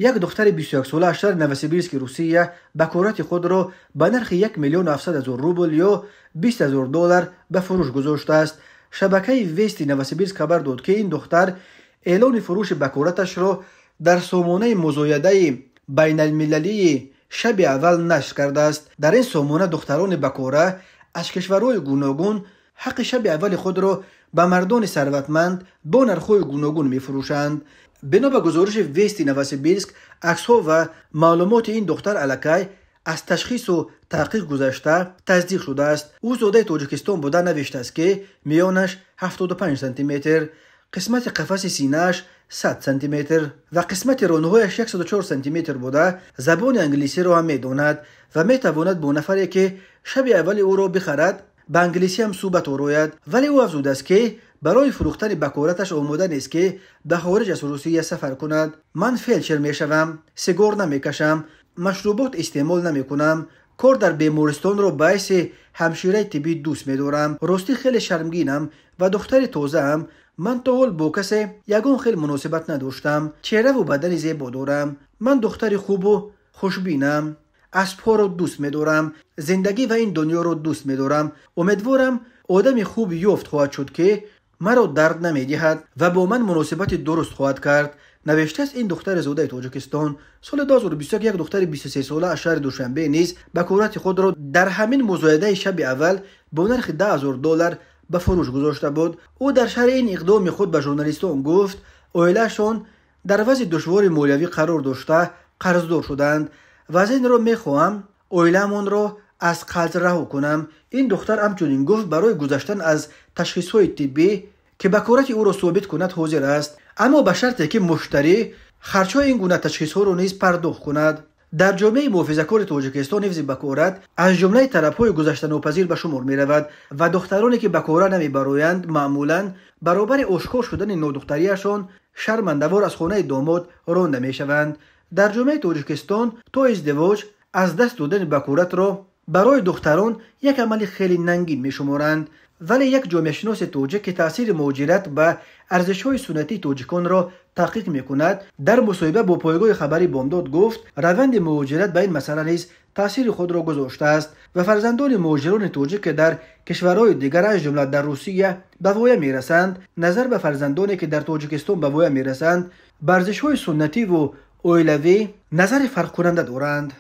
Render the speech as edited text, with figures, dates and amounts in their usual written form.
Як духтари 21 сола аз шаҳри Новосибирски Русия бакорати худро ба нархи 1 миллиону 700 ҳазор рубл ё 20 ҳазор доллар ба фурӯш гузоштааст. Шабакаи «Вести» Новосибирск хабар дод, ки ин духтар эълони фурӯши бакораташро дар сомонаи музоядаи байналмилалии «Шаби аввал» нашр кардааст. Дар ин сомона духтарони бакора аз кишварҳои гуногун ҳаққи шаби аввали худро ба мардони сарватманд бо нархҳои гуногун мефурӯшанд. Бино ба гузориши «Вести» Новосибирск, аксҳо ва маълумоти ин духтар аллакай аз ташхису таҳқиқ гузашта, тасдиқ шудааст. Ӯ зодаи Тоҷикистон буда, навиштааст, ки миёнаш 75 сантиметр, қисмати қафаси синааш 100 сантиметр ва қисмати ронҳояш 104 сантиметр буда, забони англисиро ҳам медонад ва метавонад бо нафаре, ки шаби аввали ӯро бихарад, ба англисӣ ҳам суҳбат орояд. Вале ӯ афзудааст, ки барои фурӯхтани бакораташ омода нест, ки ба хориҷ аз Русия сафар кунад. «Ман фелдшер мешавам, сигор намекашам, машрубот истеъмол намекунам, кор дар бемористонро ба ҳайси ҳамшираи тиббӣ дӯст медорам. Ростӣ, хеле шармгинам ва духтари тозаам. Ман то ҳол бо касе ягон хел муносибат надоштам. Чеҳраву бадани зебо дорам. Ман духтари хубу хушбинам, аспҳоро дӯст медорам, зиндагӣ ва ин дунёро дӯст медорам. Умедворам, одами хуб ёфт хоҳад шуд, ки маро дард намедиҳад ва бо ман муносибати дуруст хоҳад кард», навиштааст ин духтари зодаи Тоҷикистон. Соли 2021 як духтари 23 сола аз шаҳри Душанбе низ бакорати худро дар ҳамин музоядаи «Шаби аввал» бо нархи 10 ҳазор доллар ба фурӯш гузошта буд. Ӯ дар шарҳи ин иқдоми худ ба журналистон гуфт, оилаашон дар вазъи душвори молиявӣ қарор дошта, қарздор шуданд ва аз ин рӯ мехоҳам оилаамонро аз қарз раҳо кунам. Ин духтар ҳамчунин гуфт, барои гузаштан аз ташхисҳои тиббӣ, ки бакорати ӯро собит кунад, ҳозир аст, аммо ба шарте, ки муштарӣ харҷҳои ин гуна ташхисҳоро низ пардохт кунад. Дар ҷомеаи муҳофизакори Тоҷикистон ҳифзи бакорат аз ҷумлаи талабҳои гузаштанопазир ба шумор меравад ва духтароне, ки бакора намебароянд, маъмулан баробари ошкор шудани нодухтариашон шармандавор аз хонаи домод ронда мешаванд. Дар ҷомеаи Тоҷикистон то издивоҷ аз даст додани бакоратро барои духтарон як амали хеле нангин мешуморанд. Вале як ҷомеашиноси тоҷик, ки таъсири муҳоҷират ба арзишҳои суннатии тоҷиконро таҳқиқ мекунад, дар мусоҳиба бо пойгоҳи хабари «Бомдод» гуфт, раванди муҳоҷират ба ин масъала низ таъсири худро гузоштааст ва фарзандони муҳоҷирони тоҷик, ки дар кишварҳои дигар, аз ҷумла дар Русия, ба воя мерасанд, назар ба фарзандоне, ки дар Тоҷикистон ба воя мерасанд, ба арзишҳои суннативу оилавӣ назари фарқкунанда доранд.